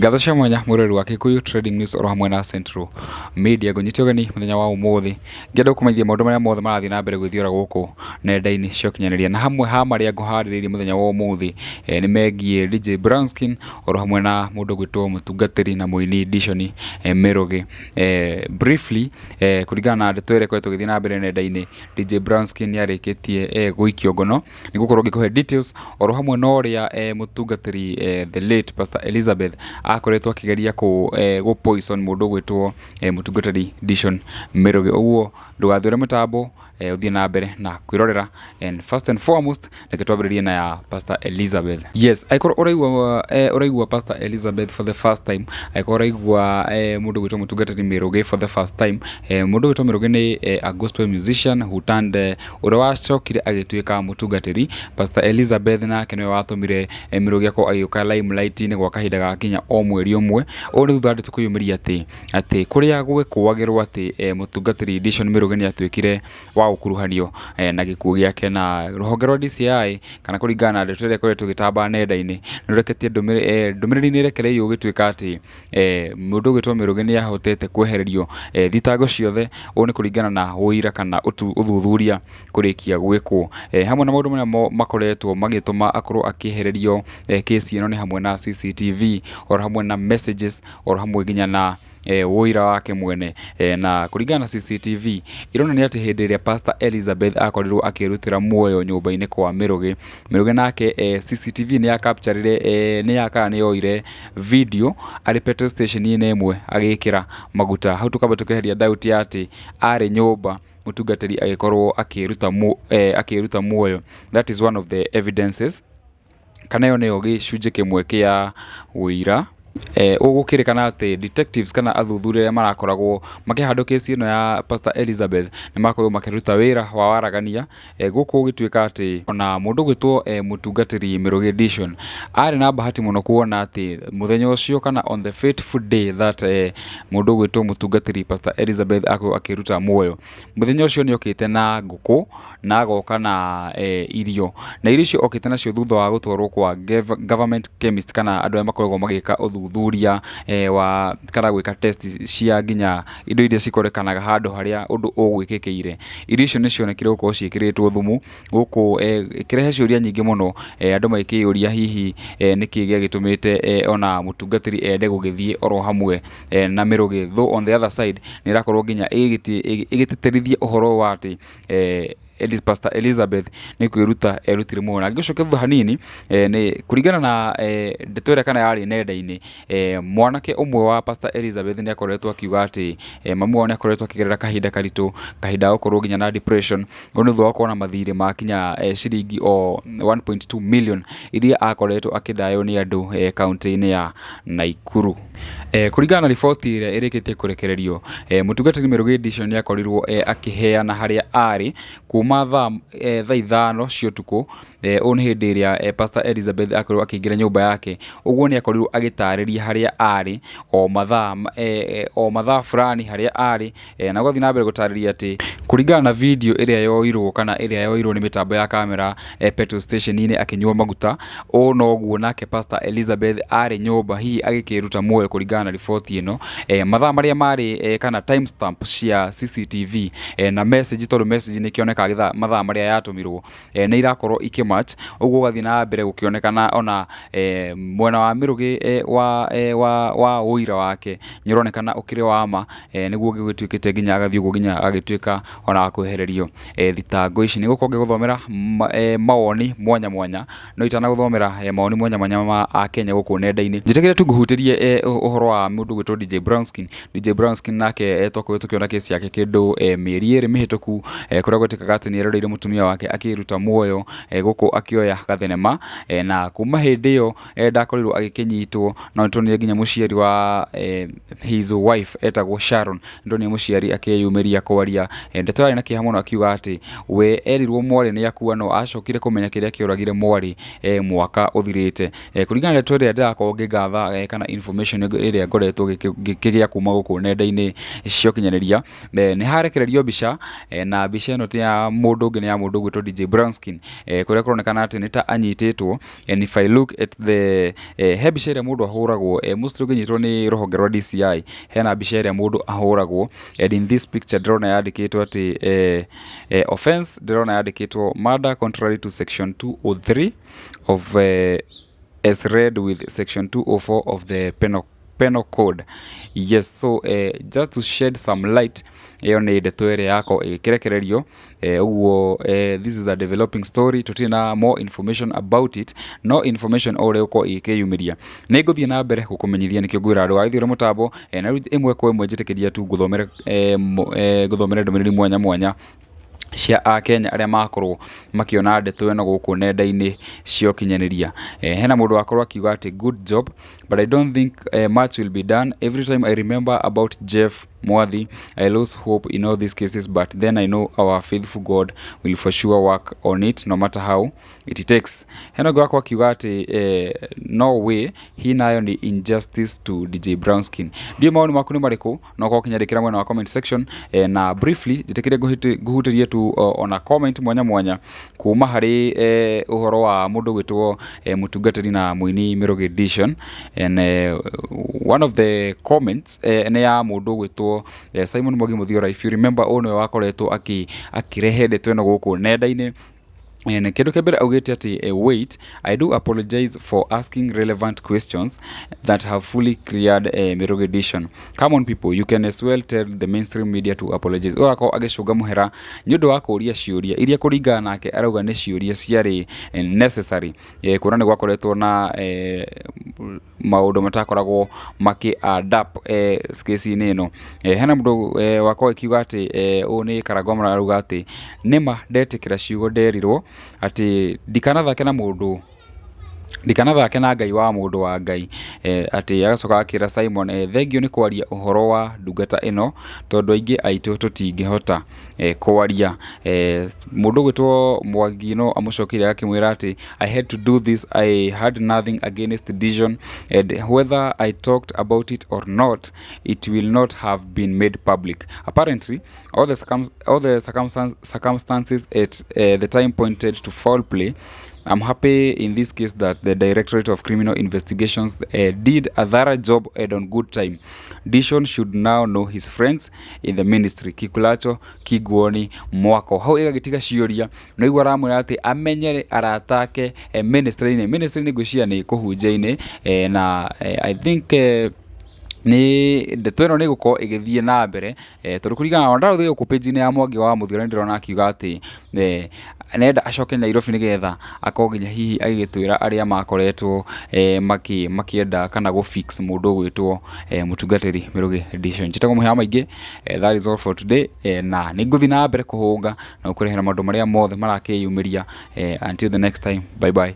Ngatho cia mwanya mwĩroreri wa Kikuyu Trading News oro hamwe na Central Media. Ngũnyite ũgeni mũthenya wa ũmũthĩ, ngĩenda gũkũmenyithia maũndũ marĩa mothe marathiĩ na mbere gwĩthiora gũkũ nenda-inĩ cia ũkinyanĩria, na hamwe ha marĩa ngũharĩrĩirie mũthenya wa ũmũthĩ nĩ megiĩ DJ Brownskin oro hamwe na mũndũ ũgwĩtwo mũtungatĩri na mũini Dishoni Mĩrũgĩ. Briefly, kũringana na ndeto ĩrĩa ĩkoretwo ĩgĩthiĩ na mbere nenda-inĩ, DJ Brownskin nĩ arĩkĩtie gũikio ngono. Nĩ gũkorwo ngĩkũhe details oro hamwe na ũrĩa mũtungatĩri the late Pastor Elizabeth akoretwo akĩgeria kũ poison mũndũ ũgwĩtwo mũtungatĩri Dishon Mĩrũgĩ. Ũguo ndũgathure mũtambo, ũthiĩ na mbere na kwĩrorera. And first and foremost, reke twambĩrĩrie na ya Pastor Elizabeth. Yes, angĩkorwo ũraigua Pastor Elizabeth for the first time, angĩkorwo ũraigua mũndũ ũgwĩtwo mũtungatĩri Mĩrũgĩ for the first time, mũndũ ũgwĩtwo Mĩrũgĩ nĩ a gospel musician who turned, ũrĩa wacokire agĩtuĩka mũtungatĩri. Pastor Elizabeth nake nĩwe watũmire Mĩrũgĩ akorwo agĩũka limelight-inĩ gwa kahinda ga kinya o mweri ũmwe. Ũũ nĩ thutha wa ndeto kwĩyumĩria atĩ kũrĩa gwĩkũagĩrwo atĩ mũtungatĩri Dishon Mĩrũgĩ nĩ atuĩkire wa gũkuruhanio na gĩkuũ gĩake, na rũhonge rwa DCI, kana kũringana na ndeto ĩrĩa ĩkoretwo ĩgĩtamba nenda-inĩ, nĩ rũreketie ndũmĩrĩri nĩ ĩrekereirio gũgĩtuĩka atĩ mũndũ ũgwĩtwo Mĩrũgĩ nĩ ahotete kwehererio thitango ciothe. Ũũ nĩ kũringana na ũira kana ũthuthuria kũrĩkia gwĩkwo. Hamwe na maũndũ marĩa makoretwo magĩtũma akorwo akĩehererio kesi ĩno nĩ hamwe na CCTV, oro hamwe na messages, oro hamwe nginya na ũira wake mwene. Na kũringana na CCTV, ironania atĩ hĩndĩ ĩrĩa Pastor Elizabeth akorirwo akĩrutĩra muoyo nyũmba-inĩ kwa Mĩrũgĩ, Mĩrũgĩ nake, CCTV nĩ ya capture nĩ ya kana nĩ yoire video arĩ petrol station-inĩ ĩmwe agĩkĩra maguta. Hau tũkamba tũkeheria doubt ya atĩ arĩ nyũmba mũtungatĩri agĩkorwo akĩruta muoyo. That is one of the evidences, kana ĩyo nĩyo gĩcunjĩ kĩmwe kĩa ũira. Ũgũkĩrĩkana atĩ detectives kana athuthuria arĩa marakoragwo makĩhandwo kesi ĩno ya Pastor Elizabeth nĩ makorirwo makĩruta wĩra wa waragania. Gũkũ gũgĩtuĩka atĩ ona mũndũ ũgwĩtwo mũtungatĩri Mĩrũgĩ Dishon arĩ na bahati mũno kuona atĩ mũthenya ũcio, kana on the fateful day that mũndũ ũgwĩtwo mũtungatĩri Pastor Elizabeth akorwo akĩruta muoyo, mũthenya ũcio nĩ okĩte na ngũkũ na agoka na irio, na irio icio okĩte nacio thutha wa gũtwarwo kwa government chemist, kana andũ arĩa makoragwo magĩka ũthuthuria wa kana gwĩka test cia nginya indo iria cikorekanaga handũ harĩa ũndũ ũgwĩkĩkĩire. Irio icio nĩ cionekire gũkorwo ciĩkĩrĩtwo thumu gũkũ, ĩkĩrehe ciũria nyingĩ mũno, andũ magĩkĩyũria hihi nĩkĩ gĩagĩtũmĩte ona mũtungatĩri ende gũgĩthiĩ oro hamwe na Mĩrũgĩ. Though on the other side nĩ ĩrakorwo nginya ĩgĩtĩtĩrithia ũhoro wa atĩ Pastor Elizabeth nĩ kwĩruta erutire muoyo. Na ngĩcokia thutha hanini, nĩ kũringana na ndeto ĩrĩa kana yarĩ nenda-inĩ, mwanake ũmwe wa Pastor Elizabeth nĩ akoretwo akiuga atĩ mamu wao nĩ akoretwo akĩgerera kahinda karitũ, kahinda ga gũkorwo nginya na depression. Ũũ nĩ thutha wa gũkorwo na mathirĩ ma kinya ciringi o 1.2 million iria akoretwo akĩdaywo nĩ andũ kaunti-inĩ ya Naikuru. Kũringana na riboti ĩrĩa ĩrĩkĩtie kũrekererio, mũtungatĩri Mĩrũgĩ Dishon nĩ akorirwo akĩheana harĩa arĩ kuma thaa 5 cia ũtukũ. Ũũ nĩ hĩndĩ ĩrĩa Pastor Elizabeth akorirwo akĩingĩra nyũmba yake. Ũguo nĩ akorirwo agĩtarĩria harĩa arĩ o mathaa fulani harĩa arĩ, na ũgathiĩ na mbere gũtarĩria atĩ kũringana na video ĩrĩa yoirwo, kana ĩrĩa yoirwo nĩ mĩtambo ya kamera petrol station-inĩ akĩnyua maguta, ũũ noguo nake Pastor Elizabeth arĩ nyũmba hihi agĩkĩruta muoyo. Kũringana na riboti ĩno, mathaa marĩa marĩ kana time stamp cia CCTV na message, tondũ message nĩ ĩkĩonekaga mathaa marĩa yatũmirwo, nĩ irakorwo ikĩmatch. Ũguo ũgathiĩ na mbere gũkĩonekana ona mwena wa Mĩrũgĩ wa ũira wake nĩ ũronekana ũkĩrĩ wa ma, nĩguo gĩgĩtuĩkĩte nginya agathiĩ ũguo nginya agĩtuĩka ona wa kwehererio thitango ici. Nĩ gũkorwo ngĩgũthomera mawoni mwanya mwanya, no itanagũthomera mawoni mwanya mwanya ma Akenya gũkũ nenda-inĩ, njĩtĩkĩre tu ngũhutĩrie ũhoro wa mũndũ ũgwĩtwo DJ Brownskin. DJ Brownskin nake twakorirwo tũkĩona kesi yake kĩndũ mĩeri 2 mĩhĩtũku, kũrĩa gwetĩkaga atĩ nĩ eroreire mũtumia wake akĩruta muoyo gũkũ akĩoya gathenema, na kuma hĩndĩ ĩyo ndakorirwo agĩkĩnyitwo. No nĩtuonire nginya mũciari wa his wife etagwo Sharon, nĩtuonire mũciari akĩyumĩria kwaria ndeto. Ndeto yarĩ na kĩeha mũno akiuga atĩ we erirwo mwarĩ nĩ akua no acokire kũmenya kĩrĩa kĩoragire mwarĩ mwaka ũthirĩte. Kũringana na ndeto ĩrĩa ndĩrakorwo ngĩgatha kana information ĩrĩa ngoretwo ngĩkĩgĩa kuma gũkũ nenda-inĩ cia ũkinyanĩria, nĩ harekererio mbica na mbica ĩno ti ya mũndũ ũngĩ, nĩ ya mũndũ ũgwĩtwo DJ Brownskin, kũrĩa kũronekana atĩ nĩ ta anyitĩtwo. And if I look at the he mbica ĩrĩa mũndũ ahũragwo, mostly ũngĩnyitwo nĩ rũhonge rwa DCI, hena mbica ĩrĩa mũndũ ahũragwo, and in this picture ndĩrona yandĩkĩtwo atĩ offense, ndĩrona yandĩkĩtwo murder contrary to section 203 of as read with section 204 of the Penal Code. Yes, so just to shed some light, ĩyo nĩ ndeto ĩrĩa yakorwo ĩgĩkĩrekererio ũguo. This is a developing story, tũtirĩ na more information about it, no information o ũrĩa ĩgũkorwo ĩgĩkĩyumĩria nĩ ngũthiĩ na mbere gũkũmenyithia. Nĩkĩo ngwĩra andũ agĩthiĩ mũtambo na rĩu ĩmwe kwa ĩmwe njĩtĩkĩria tu ngũthomere ngũthomere ndũmĩrĩri mwanya mwanya cia akenya arĩa makorwo makĩona ndeto ĩno gũkũ nenda-inĩ cia ũkinyanĩria. Hena mũndũ wakorwo akiuga atĩ, "Good job, but I don't think much will be done. Every time I remember about Jeff Mwathi, I lose hope in all these cases, but then I know our faithful God will for sure work on it, no matter how it takes." Hena ũngĩ wakwa akiuga atĩ "No way, hii nayo ni injustice to DJ Brownskin." Ndiũ maoni maku nĩ marĩkũ, no korwo ũkĩnyandĩkĩra mwena wa comment section. Na briefly njĩtĩkĩre ngũhutĩrie tu ona comment mwanya mwanya kuma harĩ ũhoro wa mũndũ gwĩtwo mũtungatĩri na mũini Mĩrũgĩ Edition. And one of the comments nĩ ya mũndũ gwĩtwo Simon Mwangi Mũthiora. If you remember, ũyũ nĩwe wakoretwo akĩrehe ndeto ĩno gũkũ nenda-inĩ. Na kĩndũ kĩa mbere augĩte atĩ "Wait, I do apologize for asking relevant questions that have fully cleared Mĩrũgĩ Edition. Come on people, you can as well tell the mainstream media to apologize." Ũyũ akorwo agĩcũnga mũhera nĩ ũndũ wa kũũria ciũria iria kũringana nake arauga nĩ ciũria ciarĩ necessary, kuona nĩ gwakoretwo na maũndũ matakoragwo makĩ add up case-inĩ ĩno. Hena mũndũ wakorwo akiuga atĩ ũyũ nĩ Karangwa, arauga atĩ nĩma ndetĩkĩra ciugo nderirwo atĩ ndikanathake na mũndũ, ndikanathake na Ngai wa mũndũ wa Ngai. Atĩ agacoka akĩra Simon thengio nĩ kwaria ũhoro wa ndungata ĩno tondũ aingĩ aitũ tũtingĩhota kwaria. Mũndũ ũgwĩtwo Mwangi no amũcokeire akĩmwĩra atĩ "I had to do this. I had nothing against Dishon, and whether I talked about it or not, it will not have been made public. Apparently all the circumstances at the time pointed to foul play. I'm happy in this case that the Directorate of Criminal Investigations did a thorough job and on good time. Dishon should now know his friends in the ministry. Kikulacho kiguoni mwako." Hau ĩgagĩtiga ciũria no igua aramwĩra atĩ amenyere arata ake ministry-inĩ. Ministry-inĩ ngwĩciria nĩ kũhunjia-inĩ na I think nĩ ndeto ĩno nĩ ĩgũkorwo ĩgĩthiĩ na mbere tondũ kũringana na ndarũthĩ gũkũ page-inĩ ya Mwangi wa Mũthiora, nĩ ndĩrona akiuga atĩ nenda acoke Nairobi nĩgetha akorwo nginya hihi agĩgĩtwĩra arĩa makoretwo makĩenda kana gũ fix mũndũ ũgwĩtwo mũtungatĩri Mĩrũgĩ Edition. Njĩtagwo Mũhĩa wa Maingĩ. That is all for today, na nĩ ngũthiĩ na mbere kũhũnga na gũkũrehera maũndũ marĩa mothe marakĩyumĩria. Until the next time, bye bye.